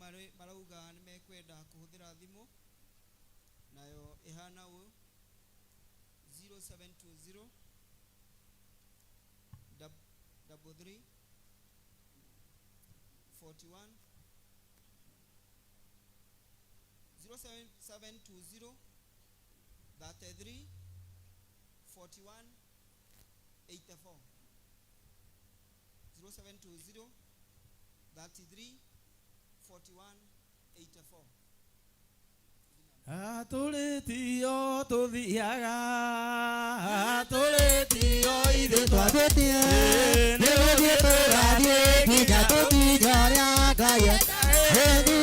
Marauga nĩ mekwenda kũhũthĩra thimũ, nayo ĩhana ũũ: 0720 33 41 0720 33 41 84, 0720 33 41 84. Atũrĩtio tũthiaga, atũrĩtio ithuĩ twambĩtie nĩ gũthiĩ tũrathiĩ nginya tũkinye ũrĩa Ngai ĩni.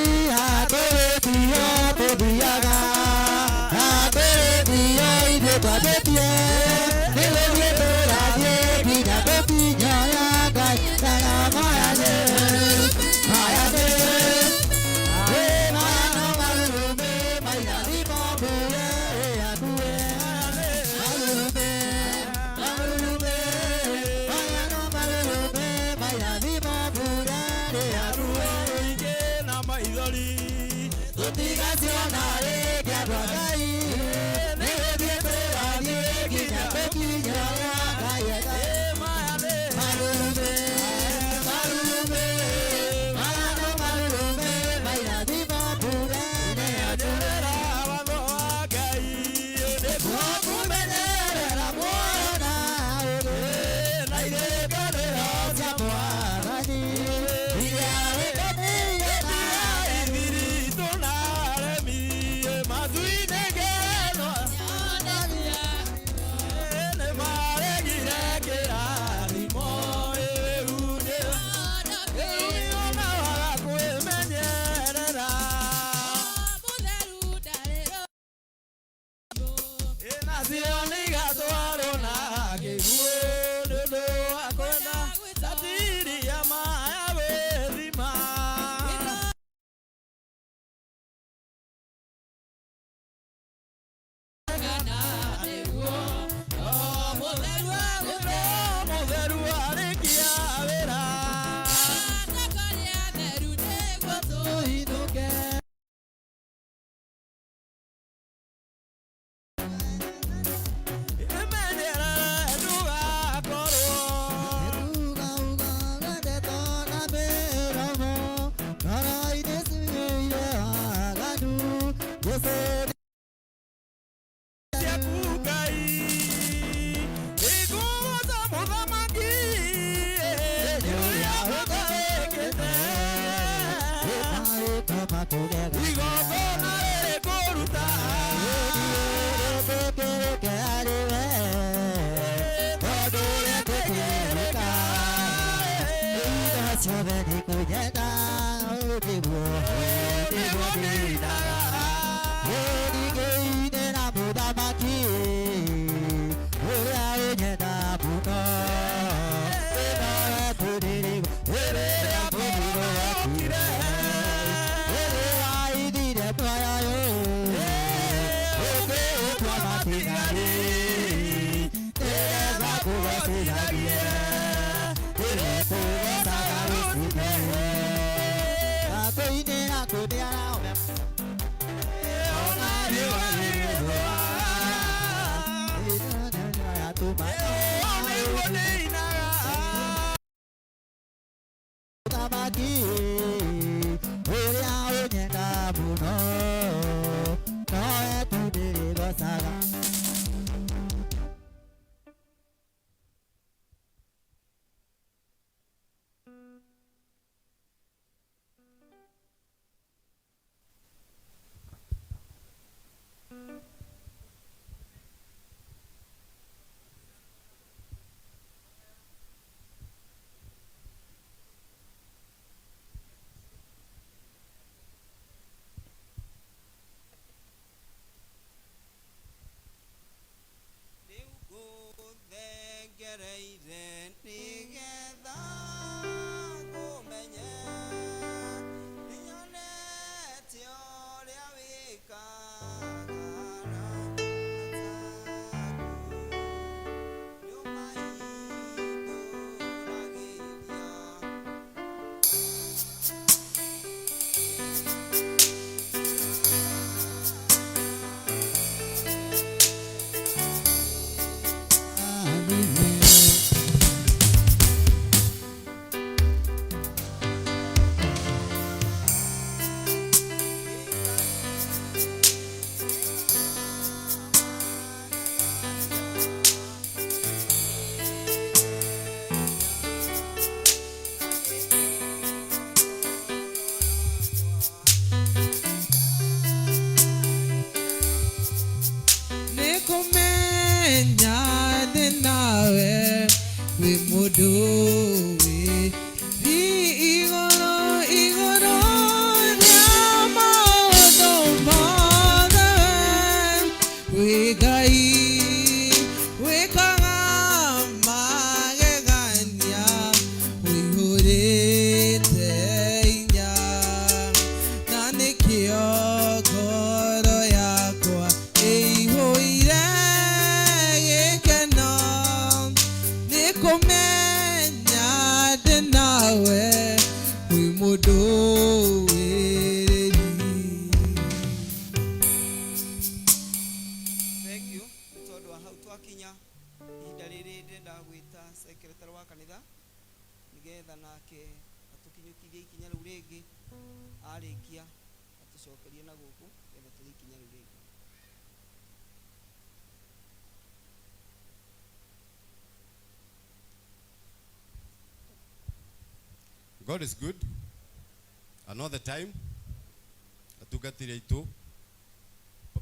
Atũrĩtio tũthiaga, atũrĩtio ithuĩ twambĩtie nĩ gũthiĩ tũrathiĩ nginya tũkinye ũrĩa Ngai. Maya nĩ, maya nĩ, maya no marurumĩ mairathimo mbure yakue. Marurumĩ, marurumĩ, maya no marurumĩ mairathimo mbure yakue. Ingĩ na maithori tũtigaciona rĩngĩ, andũ a Ngai, nĩ gũthiĩ tũrathiĩ nginya tũkinye ũrĩa Ngai enda. Maya nĩ marurumĩ, marurumĩ, maya no marurumĩ mairathimo mbure yakue. Njĩra watho wa Ngai nĩguo kũmenyerera muoyo na ũũgĩ na irĩkanĩro cia Mwathani iria wĩtanĩire na ithiritũ na aremi matu-inĩ ngeno nĩ maregire kĩrathimo rĩu nĩ ona waga kwĩmenyerera. Nacio nĩ igatwarwo na kĩguũ nĩ ũndũ wa kwenda ratiri ya maya gwĩthima. Mũtheru arĩkia wĩra. Tũinũke. Ĩmenyerere ndũgakorwo Uga uga ndeto na mĩromo ngoro-inĩ ciyũire waganu Jesũ ciaku Ngai iguza mũthamaki nĩ ũrĩa ũtawĩkĩte. Marĩtwa makũgega Igongona rĩrĩ kũruta Wĩtĩkĩrĩke harĩ we tondũ wetĩkĩrĩka indo ciothe nĩ kũnyenda nĩguo nĩguo ndinaga. Nĩngĩinĩra mũthamaki ũrĩa ũnyenda mũno ĩnoe tũrĩrĩgo ĩrĩa mũrigo wakuire ĩrĩa waithire muoyo ũngĩũtua matigari nĩgetha kũgocithagie ndĩrĩkũgocaga rũcinĩ akũinĩra kũnĩara Ona riũa rĩgĩthũa nĩguo ndinaga. Mũthamaki ũrĩa ũnyenda mũno nowe tu ndĩrĩgocaga. Mũndũ wĩ igũrũ igũrũ rĩa maũndũ mothe, wĩ Ngai wĩkaga magegania, ũihũrĩte hinya, na nĩkĩo ngoro yakwa ĩihũire gĩkeno nĩ kũmenya ndĩ nawe, wĩ mũndũ wĩrĩri. Thank you nĩ tondũ wa hau twakinya. Ihinda rĩrĩ ndĩrenda gwĩta secretary wa kanitha nĩgetha nake atũkinyũkithie ikinya rĩu rĩngĩ. Arĩkia atũcokerie na gũkũ getha tũthiĩ ikinya rĩu rĩngĩ. God is good. Another time, atungatĩri aitũ,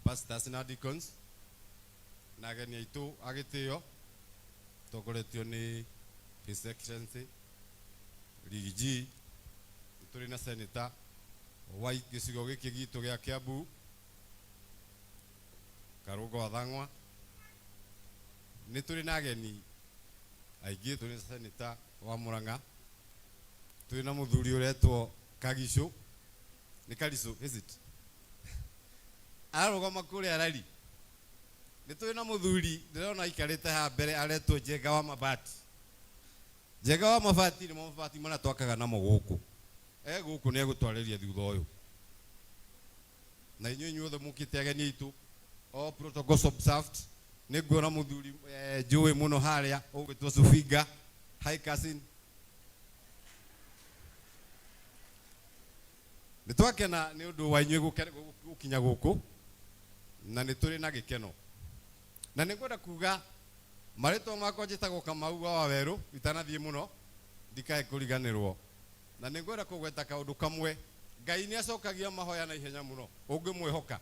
pastors na deacons, na ageni aitũ a gĩtĩo, tongoretio nĩ His Excellency Riggy G, nĩ tũrĩ na senator wa gĩcigo gĩkĩ gitũ gĩa Kiambu, Karũngo wa Thang'wa. Nĩ tũrĩ na ageni aingĩ, tũrĩ na senator wa Murang'a, tũrĩ na mũthuri ũretwo Kagico, nĩ Karico, is it? Ararũgama kũrĩa rari. Nĩ tũrĩ na mũthuri ndĩrona aikarĩte haha mbere aretwo Njenga wa Mabati. Njenga wa Mabati nĩmo mabati marĩa twakaga namo gũkũ. E gũkũ nĩ egũtwarĩria thutha ũyũ. Na inyuĩ inyuothe mũkĩte ageni aitũ, all protocols observed. Nĩ nguona mũthuri njũĩ mũno harĩa ũgwĩtwo Sufinga. Hi cousin. Nĩ twakena nĩ ũndũ wa inyuĩ gũkinya gũkũ na nĩ tũrĩ na gĩkeno. Na nĩ ngwenda kuga marĩtwa makwa njĩtagwo Kamau wa Wawerũ, itanathiĩ mũno ndikae kũriganĩrwo. Na nĩ ngwenda kũgweta kaũndũ kamwe. Ngai nĩ acokagia mahoya na ihenya mũno ũngĩmwĩhoka.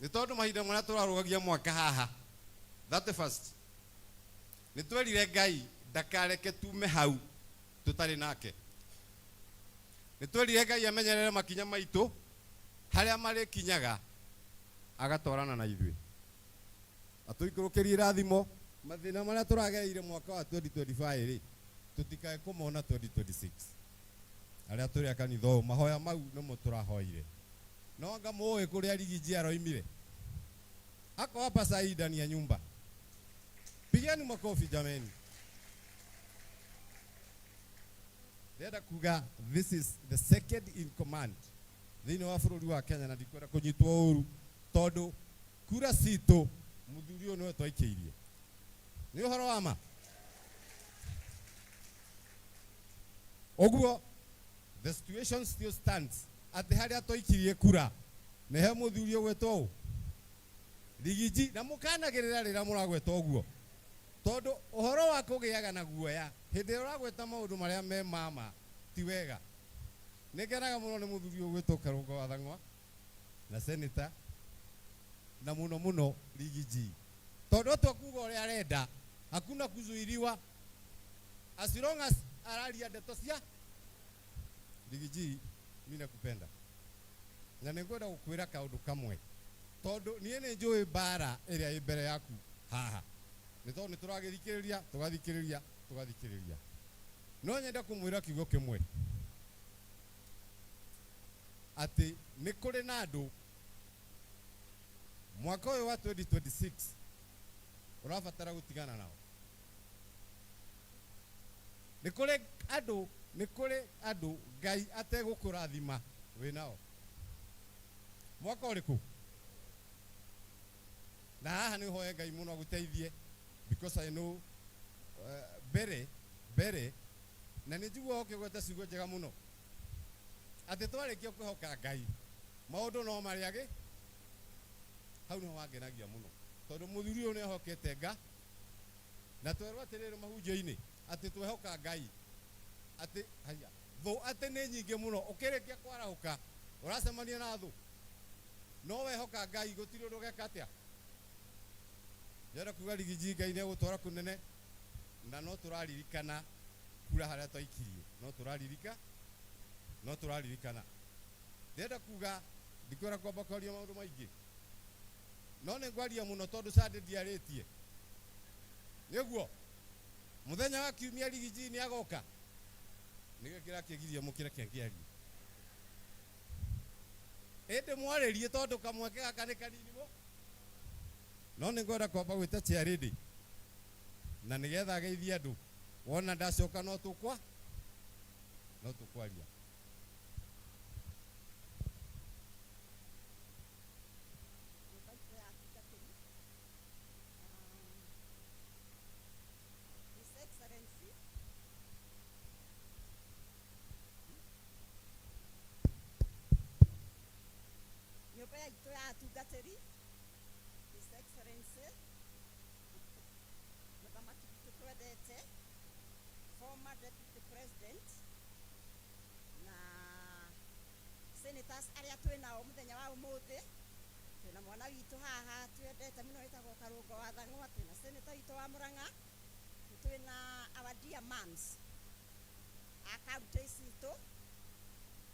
Nĩ tondũ mahinda marĩa tũrarũgagia mwaka haha 31st, nĩ twerire Ngai ndakareke tume hau tũtarĩ nake. Nĩ twerire Ngai amenyerere makinya maitũ harĩa marĩkinyaga agatwarana na ithuĩ, atũikũrũkĩrie irathimo. Mathĩna marĩa tũragereire mwaka wa 2025 rĩ, tũtikae kũmona 2026. Arĩa tũrĩ a kanitha ũyũ, mahoya mau nĩmo tũrahoire. No anga mũĩ kũrĩa Riggy G aroimire? Ako hapa sahi ndani ya nyumba. Pigeni makofi jameni. Ndĩrenda kuga this is the second in command thĩinĩ wa bũrũri wa Kenya, na ndikwenda kũnyitwo ũru tondũ kura citũ mũthuri ũyũ nĩwe twaikĩirie. Nĩ ũhoro wa ma ũguo. The situation still stands atĩ harĩa twaikirie kura nĩ he mũthuri ũgwĩtwo ũ Riggy G, na mũkanagĩrĩra rĩrĩa mũragweta ũguo, tondũ ũhoro wa kũgĩaga na guoya hĩndĩ ĩrĩa ũragweta maũndũ marĩa me mama ti wega. Nĩ ngenaga mũno nĩ mũthuri ũgwĩtwo Karũngo wa Thang'wa na senator na mũno mũno Riggy G, tondũ atua kuga ũrĩa arenda, hakuna kuzuiliwa as long as araria ndeto cia Riggy G. Mi nakupenda na nĩ ngwenda gũkwĩra kaũndũ kamwe, tondũ niĩ nĩ njũĩ mbara ĩrĩa ĩ mbere yaku haha, nĩ tondũ nĩ tũragĩthikĩrĩria, tũgathikĩrĩria, tũgathikĩrĩria. No nyende kũmwĩra kiugo kĩmwe, atĩ nĩ kũrĩ na andũ mwaka ũyũ wa 2026 ũrabatara gũtigana nao. Nĩ kũrĩ andũ, nĩ kũrĩ andũ Ngai ategũkũrathima wĩ nao. Mwaka ũrĩkũ? Na haha nĩ hoe Ngai mũno agũteithie, because I know mbere mbere, na nĩ njiguaga ũkĩgweta ciugo njega mũno atĩ twarĩkia kwĩhoka Ngai maũndũ no marĩage. Hau nĩho wangenagia mũno, tondũ mũthuri ũyũ nĩ ehokete nga na twerwo atĩrĩrĩ mahunjio-inĩ atĩ twehoka Ngai atĩ haya thũ atĩ nĩ nyingĩ mũno. Ũkĩrĩkia kwarahũka ũracemania na thũ, no wehoka Ngai gũtirĩ ũndũ ũgeka atĩa. Ndĩrenda kuga Riggy G, Ngai nĩ egũtwara kũnene. Na no tũraririkana kura harĩa twaikirie, no tũraririka, no tũraririkana. Ndĩrenda kuga ndikwenda kwamba kwaria maũndũ maingĩ, no nĩ ngwaria mũno tondũ Sunday ndiarĩtie. Nĩguo mũthenya wa kiumia Rigiji nĩ agoka, nĩkĩo kĩrakĩgiria mũkĩreke ngĩarie, ĩndĩ mwarĩrie tondũ kamweke gaka nĩ kanini mũ. No nĩ ngwenda kwamba gwĩta chairlady na nĩgetha ageithie andũ, wona ndacoka no tũkwa no tũkwaria. Nyũmba itũ ya atungatĩri, His Excellency nyũmba ya itũ ya atungatĩri, His Excellency mũthamaki witũ twendete, former deputy president, na senators arĩa twĩ nao mũthenya wa ũmũthĩ. Twĩna mwana witũ haha twendete mũno wĩtagwo Karũngo wa Thang'wa, twĩna senator witũ wa Murang'a, twĩna our dear moms a county citũ,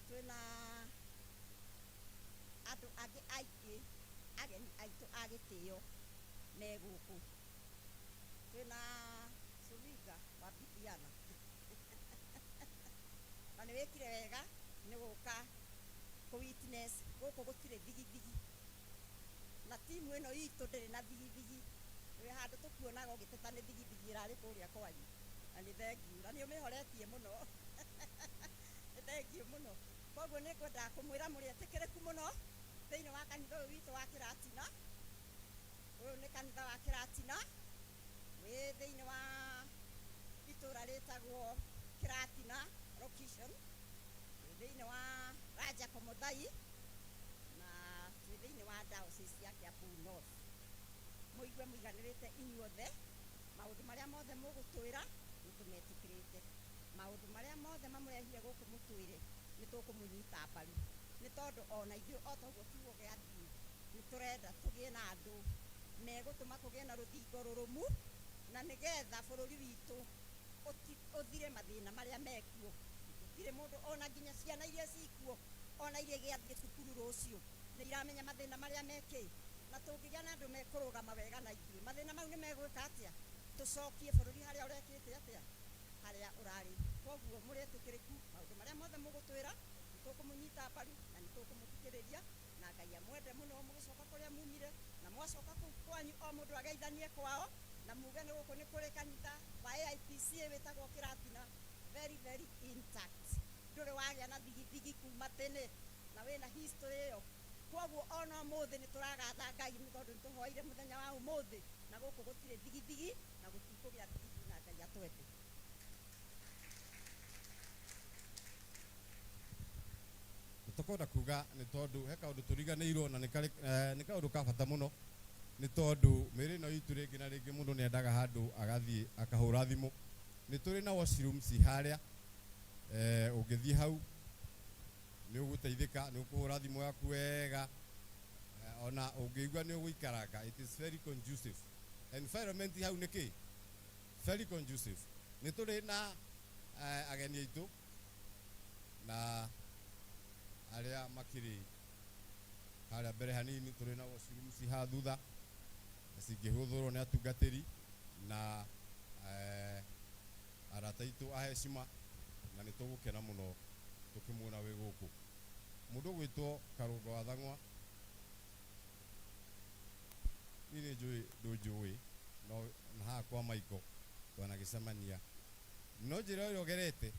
twĩna andũ angĩ aingĩ, ageni aitũ a gĩtĩo me gũkũ, twĩna Suringa wa Bibiana, na nĩ wĩkire wega nĩ gũka kũ witness gũkũ. Gũtirĩ thigithigi na timu ĩno itũ ndĩrĩ na thigithigi. Wĩ handũ tũkuonaga ũgĩteta nĩ thigithigi ĩrarĩ kũrĩa kwanyu, na nĩ thengiũ na nĩ ũmĩhoretie mũno, nĩ thengiũ mũno. Koguo nĩ ngwendaga kũmwĩra mũrĩ etĩkĩrĩku mũno thĩinĩ wa kanitha ũyũ witũ wa Kĩratina. Ũyũ nĩ kanitha wa Kĩratina wĩ thĩinĩ wa itũra rĩtagwo Kĩratina location, wĩ thĩinĩ wa Raja Komothai, na twĩ thĩinĩ wa diocese ya Kiambu North. Mũigue mũiganĩrĩte inyuothe. Maũndũ marĩa mothe mũgũtwĩra nĩ tũmetĩkĩrĩte, maũndũ marĩa mothe mamũrehire gũkũ mũtwĩre nĩ tũkũmũnyita mbaru, nĩ tondũ ona ithuĩ o toguo kiugo gĩathiĩ nĩ tũrenda tũgĩe na andũ megũtũma kũgĩe na rũthingo rũrũmu, na nĩgetha bũrũri witũ ũthire mathĩna marĩa mekuo. Gũtirĩ mũndũ, ona nginya ciana iria cikuo, ona iria igĩathiĩ cukuru rũciũ, nĩ iramenya mathĩna marĩa mekĩ, na tũngĩgĩa na andũ mekũrũgama wega na ithuĩ, mathĩna mau nĩ megwĩka atĩa? Tũcokie bũrũri harĩa ũrekĩte atĩa, harĩa ũrarĩ. Koguo mũrĩ etĩkĩrĩku, maũndũ marĩa mothe mũgũtwĩra nĩ tũkũmũnyita mbaru na nĩ tũkũmũthikĩrĩria, na Ngai amwende mũno mũgĩcoka kũrĩa mumire, na mwacoka kũu kwanyu o mũndũ ageithanie kwao na muge nĩ gũkũ nĩ kũrĩ kanitha wa AIPCA wĩtagwo Kĩratina, very very intact, ndũrĩ wagĩa na thigithigi kuma tene na wĩna history ĩyo. Koguo ona ũmũthĩ nĩ tũragatha Ngai nĩ tondũ nĩ tũhoire mũthenya wa ũmũthĩ, na gũkũ gũtirĩ thigithigi na gũtikũgĩa thigithigi, na Ngai atwende. Tũkwenda kuga nĩ tondũ he kaũndũ tũriganĩirwo na nĩ karĩ nĩ kaũndũ ka bata mũno, nĩ tondũ mĩĩrĩ ĩno itũ rĩngĩ na rĩngĩ mũndũ nĩ endaga handũ agathiĩ akahũra thimũ. Nĩ tũrĩ na washrooms harĩa, ũngĩthiĩ hau nĩ ũgũteithĩka, nĩ ũkũhũra thimũ yaku wega, ona ũngĩigua nĩ ũgũikaranga. It is very conducive environment hau, nĩ kĩ very conducive. Nĩ tũrĩ na ageni aitũ na arĩa makĩrĩ harĩa mbere hanini, tũrĩ na washrooms haha thutha cingĩhũthĩrwo nĩ atungatĩri na arata aitũ a heshima, na nĩ tũgũkena mũno tũkĩmuona wĩ gũkũ. Mũndũ ũgwĩtwo Karũngo wa Thang'wa, niĩ nĩ njũĩ ndũnjũĩ, no na haha kwa Michael twanagĩcemania, no njĩra ĩrĩa ũgerete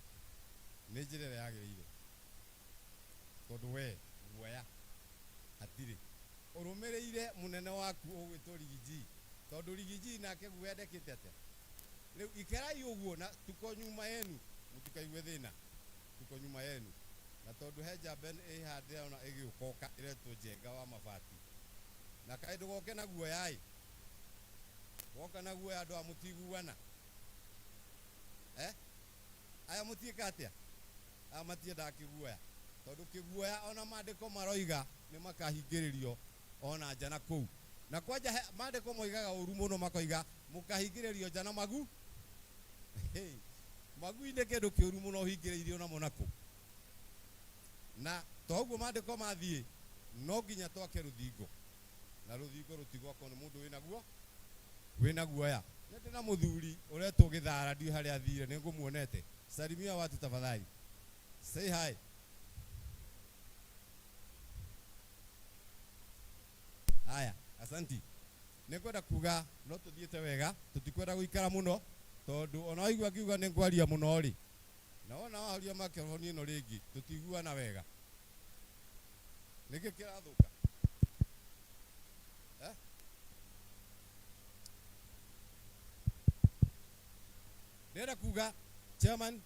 nĩ njĩra ĩrĩa yagĩrĩire, tondũ we guoya hatirĩ, ũrũmĩrĩire mũnene waku ũgwĩtwo Rigiji, tondũ Rigiji nake guoya ndekĩte atĩa. Rĩu ikarai ũguo na tuko nyuma yenu, mũtikaigue thĩna, tuko nyuma yenu. Na tondũ he njamba ĩ haha ndĩrona ĩgĩũkoka ĩretwo Njenga wa Mabati, na kaĩ ndũgoke na guoya ĩ, woka na guoya andũ aya mũtiguana, eh aya mũtiĩka atĩa, aya matiendaga kĩguoya, tondũ kĩguoya ona maandĩko maroiga nĩ makahingĩrĩrio ona nja na kũu, na kwanja maandĩko moigaga ũru mũno, makoiga mũkahingĩrĩrio nja na magu. Hey, magui nĩ kĩndũ kĩũru mũno ũhingĩrĩirio namo nakũ. Na toguo maandĩko mathiĩ no nginya twake rũthingo, na rũthingo rũtigwakwo nĩ mũndũ wĩnaguo wĩna guoya. Nĩ ndĩ na mũthuri ũretwo Gĩthara, ndiũĩ harĩa athire, nĩ ngũmuonete. Salimia watu tafadhali, say hi. Haya, asanti. Nĩ ngwenda kuga no tũthiĩte wega, tũtikwenda gũikara mũno tondũ ona waigua ngiuga nĩ ngwaria mũno rĩ, na wona wahoria microphone ĩno rĩngĩ tũtiguana wega. Nĩkĩ kĩrathũka? Eh? Ndĩrenda kuga chairman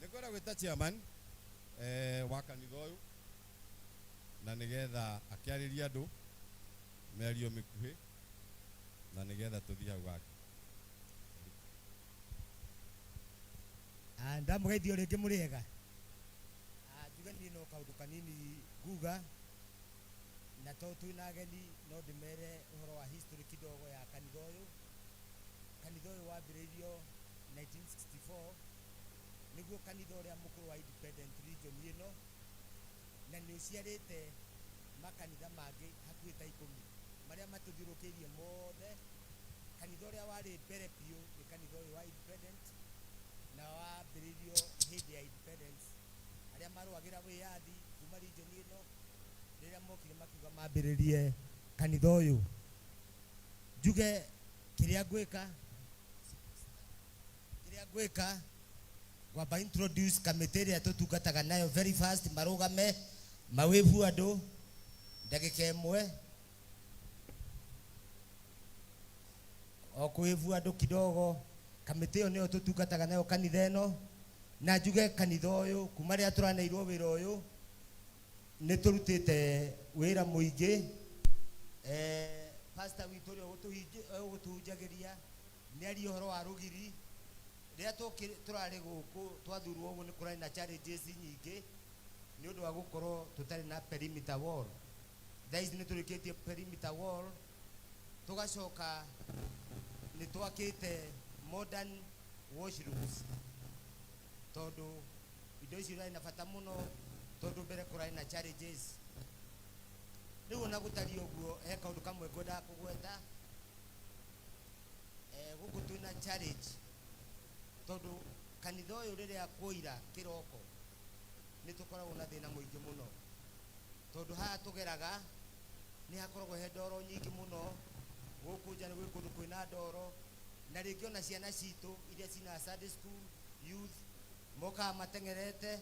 nĩngwenda gwĩta chairman wa kanitha ũyũ na nĩgetha akĩarĩrie andũ mĩario mĩkuhĩ na nĩgetha tũthiĩ hau hangĩ. Ndamũgeithio rĩngĩ mũrĩ ega. Njuge niĩ no kaũndũ kanini nguga, na to twĩna ageni no ndĩmere ũhoro wa history kidogo ya kanitha ũyũ. Kanitha ũyũ wambĩrĩirio 1964, nĩguo kanitha ũrĩa mũkũrũ wa independent region ĩno, na nĩ ũciarĩte makanitha mangĩ hakuhĩ ta 10 marĩa matũthiũrũrũkĩirie mothe. Kanitha ũrĩa warĩ mbere biũ nĩ kanitha ũyũ wa independent, na wambĩrĩirio hĩndĩ ya independence. Arĩa marũagĩra wĩyathi kuma region ĩno rĩrĩa mokire makiuga mambĩrĩrie kanitha ũyũ. Njuge kĩrĩa ngwĩka ngwamba introduce kamĩtĩ ĩrĩa tũtungataga nayo very fast, marũgame mawĩbu andũ ndagĩka ĩmwe o kwĩbu andũ kidogo. Kamĩtĩ ĩyo nĩyo tũtungataga nayo kanitha ĩno, na njuge kanitha ũyũ kuma rĩrĩa tũraneirwo wĩra ũyũ nĩ tũrutĩte wĩra mũingĩ. Pastor witũ ũrĩa ũgũtũhunjagĩria nĩ aria ũhoro wa rũgiri. Rĩrĩa tũrarĩ gũkũ twathurwo ũguo nĩ kũrarĩ na challenges nyingĩ nĩ ũndũ wa gũkorwo tũtarĩ na perimeter wall. Thaa ici nĩ tũrĩkĩtie perimeter wall, tũgacoka nĩ twakĩte modern washrooms, tondũ indo icio irarĩ na bata mũno tondũ mbere kũrarĩ na challenges. Rĩu ona gũtariĩ ũguo, he kaũndũ kamwe ngwendaga kũgweta. Gũkũ twĩna challenge tondũ kanitha ũyũ rĩrĩa kwoira kĩroko nĩ tũkoragwo na thĩna mũingĩ mũno, tondũ haha tũgeraga nĩ hakoragwo he ndoro nyingĩ mũno. Gũkũ nja nĩ gwĩ kũndũ kwĩna ndoro, na rĩngĩ ona ciana citũ iria cina Sunday school youth mokaga mateng'erete.